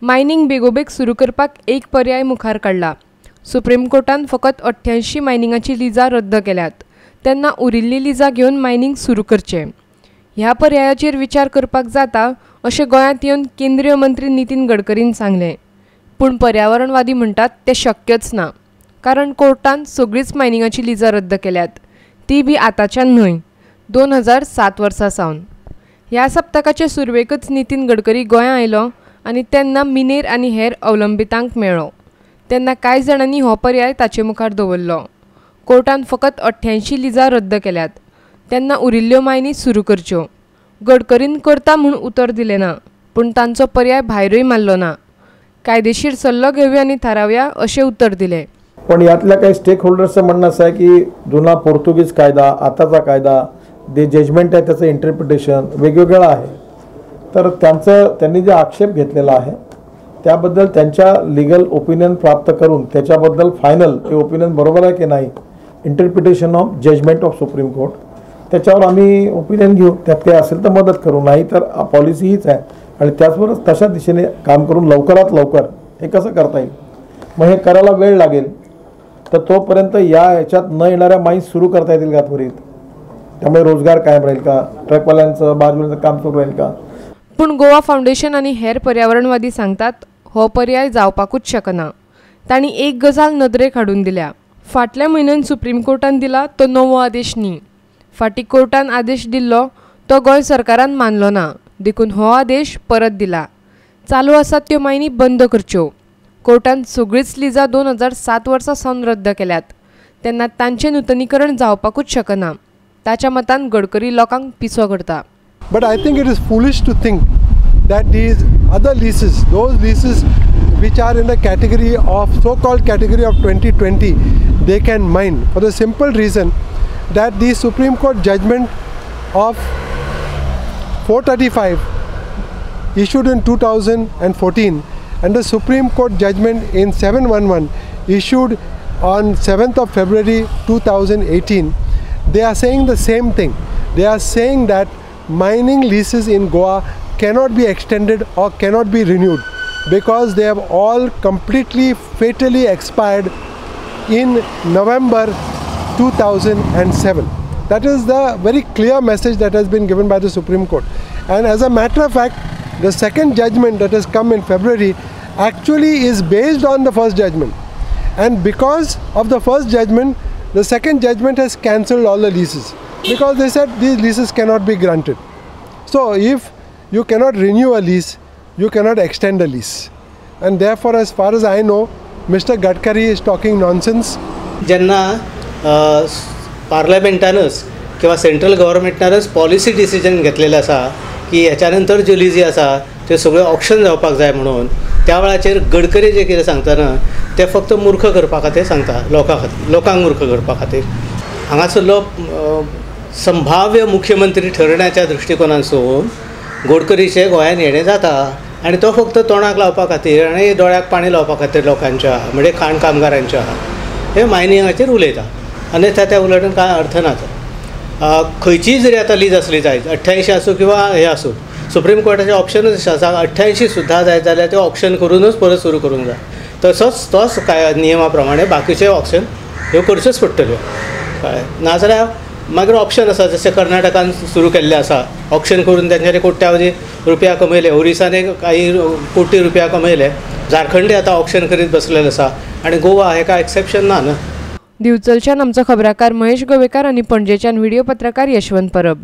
Mining बेगोबेग सुरू करपाक एक पर्याय मुखार काडला. सुप्रीम कोर्टान फकत 88 मायनिंगाची लिजां रद्द केल्यात, तेन्ना उरिल्ली लिजां घेवन मायनिंग सुरू करचें. ह्या पर्यायाचेर विचार करपाक जाता अशें गोंयांत येवन केंद्रीय मंत्री नितीन गडकरीन सांगलें. पूण पर्यावरणवादी म्हणटात तें शक्यच ना, कारण कोर्टान सगळींच मायनिंगाची लिजां रद्द केल्यात, ती बी आतांच्यान न्हय, 2007 वर्सा सावन. ह्या सप्तकाचे सुरवेकच नितीन गडकरी गोंयां आयलो आनी तेन्ना मिनेर आनी हेर अवलंबितांक मेळ्ळो. तेन्ना कांय जाणांनी हो पर्याय ताचे मुखार दवरलो. कोर्टान फकत 88 लिजां रद्द केल्यात, तेन्ना उरिल्ल्यो मायनी सुरू करच्यो. गडकरीन करता म्हूण उतर दिलें ना, पूण तांचो पर्याय भायरूय मारलो ना. कायदेशीर सल्लो घेवया आनी थारावया अशें उतर दिलें. पण यातल्या काही स्टेक होल्डर्सचं म्हणणं असं आहे की जुना पोर्तुगीज कायदा, आताचा कायदा, जे जजमेंट आहे त्याचं इंटरप्रिटेशन वेगवेगळं आहे. तर त्यांनी जे आक्षेप घेतलेला आहे त्याबद्दल त्यांच्या लिगल ओपिनियन प्राप्त करून त्याच्याबद्दल फायनल ते ओपिनियन बरोबर आहे की नाही, interpretation of judgement of supreme court, त्याच्यावर आम्ही ओपिनियन घेऊ. त्यात काही असेल तर मदत करू, नाही तर पॉलिसी हीच आहे आणि त्याचबरोबर तशा दिशेने काम करून लवकरात लवकर हे कसं करता येईल, मग हे करायला वेळ लागेल. तर तोपर्यंत या ह्याच्यात न येणाऱ्या माईन्स सुरू करता येतील का त्वरित, त्यामुळे रोजगार कायम राहील का, ट्रकवाल्यांचं बाजूचं काम सुरू राहील का. पूण गोवा फावंडेशन आनी हेर पर्यावरणवादी सांगतात हो पर्याय जावपाकूच शकना. तांणी एक गजाल नदरेक हाडून दिल्या. फाटल्या म्हयन्यान सुप्रीम कोर्टान दिला तो नवो आदेश न्ही. फाटीं कोर्टान आदेश दिल्लो तो गोंय सरकारान मानलो ना, देखून हो आदेश परत दिला. चालू आसात त्यो मायनी बंद करच्यो. कोर्टान सगळींच लिजां 2007 वर्सा सावन रद्द केल्यात, तेन्ना तांचें नुतनीकरण जावपाकूच शकना. ताच्या मतान गडकरी लोकांक पिसो करता. But I think it is foolish to think that these other leases, those leases which are in the category of so-called category of 2020, they can mine, for the simple reason that the Supreme Court judgment of 435 issued in 2014 and the Supreme Court judgment in 711 issued on 7th of February 2018, they are saying the same thing. They are saying that mining leases in Goa cannot be extended or cannot be renewed because they have all completely fatally expired in November 2007. That is the very clear message that has been given by the Supreme Court. And as a matter of fact, the second judgment that has come in February actually is based on the first judgment. And because of the first judgment, the second judgment has cancelled all the leases, because they said these leases cannot be granted. So if you cannot renew a lease, you cannot extend a lease. And therefore, as far as I know, Mr. Gadkari is talking nonsense. जेन्ना पार्लमेंटानच किंवा central गव्हर्मेंटानच policy decision घेतलेलें आसा की ह्याच्या नंतर ज्यो लिजी आसा त्यो सगळ्यो ऑक्शन जावपाक जाय म्हणून, त्या वेळाचेर गडकरी जें कितें सांगता ना तें फक्त मूर्ख करपा खातीर सांगता, लोकां खातीर, लोकांक मूर्ख करपा खातीर. हांगासरलो संभाव्य मुख्यमंत्री ठरण्याच्या दृश्टिकोनासून गडकरीचें गोंयांत येणें जाता आनी तो फक्त तोंडाक लावपा खातीर आनी दोळ्याक पाणी लावपा खातीर लोकांच्या, म्हणजे खाण कामगारांच्या, हे मायनिंगाचेर उलयता. अन्यथा त्या उलयण्यान कांय अर्थ ना. खंयचीय जरी आतां लीज आसली जायत, 88 आसूं किंवा हे आसूं, सुप्रीम कोर्टाचें ऑप्शनूच अशें आसा, 88 सुद्दां जायत जाल्यार तें ऑप्शन करूनच परत सुरू करूंक जाय. तसोच तोच काय नियमा प्रमाणे बाकीचे ऑप्शन ह्यो करच्योच पडटल्यो, कळ्ळें. नाजाल्यार मागीर ऑप्शन आसा, जशें कर्नाटकान सुरू केल्लें आसा, ऑप्शन करून तेंच्यांनी कोट्यावधी रुपया कमयले, ओरिसाने काही कोटी रुपया कमयले, झारखंडय आतां ऑप्शन करीत बसलेलें आसा आनी गोवा हेका एक्सेप्शन ना न्हू. दिवचलच्यान आमचो खबराकार महेश गोवेकार आनी पणजेच्यान व्हिडिओ पत्रकार यशवंत परब.